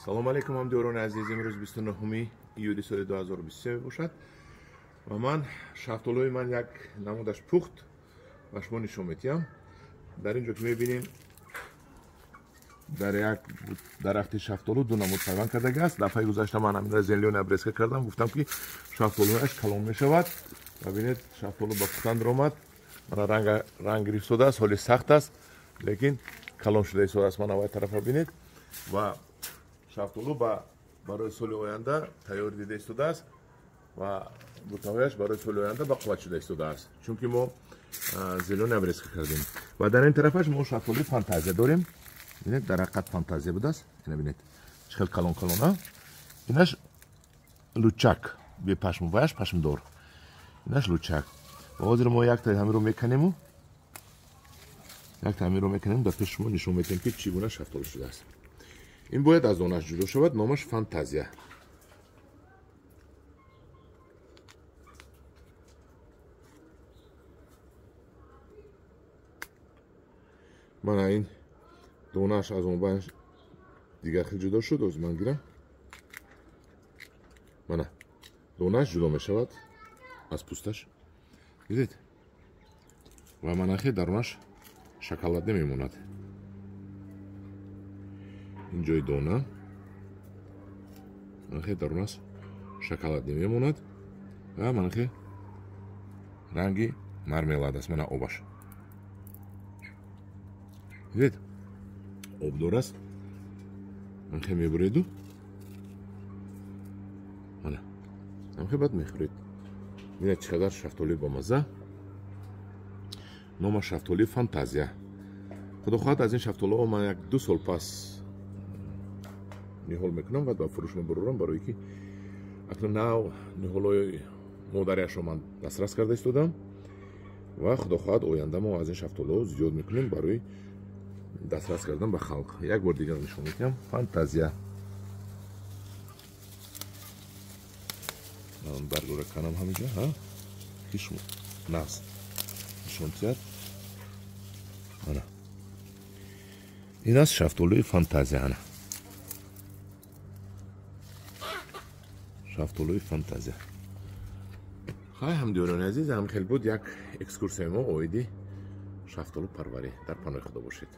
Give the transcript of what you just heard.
Салом алейкум, ҳамдиёрони азиз. Имрӯз 29 июли соли 2023 мебошад ва ман шафтолӯи ман як намудаш пухт ба шумо нишон медиҳам. Дар ин ҷо ки мебинем, дар як дарахти шафтолу ду намуд пайванд кардаги аст. Дафъаи гузашта ман ҳаминро зелёный обрезка кардам, гуфтам ки шафтолӯяш калон мешавад. Ва бинед, шафтолу ба пухтан даромад. Мана ранг гирифтодааст, ҳоли сахт аст, лекин калон шуда истодааст. Мана аввал тарафа бинед ва шафтолу барои соли оянда тайёр дида истодааст ва бутаҳояш барои соли оянда ба қувват шуда истодааст, чунки мо зелёный обрезка кардем. Ва дар ин тарафаш мо шафтолуи фантазия дорем. Бинед, дар ҳақиқат фантазия будааст. Ина бинед, чӣ хел калон калона. Инаш лучак бепашм, ваяш пашмдор. Инаш лучак. Ва ҳозир мо якта ҳаминро меканему, якта ҳаминро меканем, дар пеши шумо нишон медиҳем, ки чӣ гуна шафтолу шудааст. Ин бояд аз донаш ҷудо шавад, номаш фантазия. Мана ин донаш аз он баъд дигар хел ҷудо шуд. Оз ман гирам. Мана донаш ҷудо мешавад аз пӯсташ, дидед? Ва манахе дарунаш шоколаде мемонад. Ин ҷои дона манахе дарунаш шоколаде мемонад ва манахе ранги мармелад аст. Мана обаш, дидед, обдор аст. Манхе мебуреду, мана амхе баъд мехӯред. Бинед, чӣ қадар шафтолӣ бомазза. Номаш шафтолии фантазия. Худо хоҳад, аз ин шафтолиҳо ман як ду сол пас ниҳол мекунам ва ба фурӯш мебарорам, барое ки акнун нав ниҳолҳои модариашро ман дастрас карда истодам ва худо хоҳад, оянда мо аз ин шафтолиҳо зиёд мекунем барои дастрас кардан ба халқ. Як бор дигар нишон медиҳам. Фантазия. Баргора канам ҳаминҷо, ҳа? Ки шумо нағз нишон диҳад. Ана. Ин аст шафтолӯи фантазия, ана. Шафтолӯи фантазия. Хай, ҳамдиёрони азиз, ҳам хел буд як экскурсияи мо оиди шафтолу парварӣ. Дар паноҳи Худо бошед.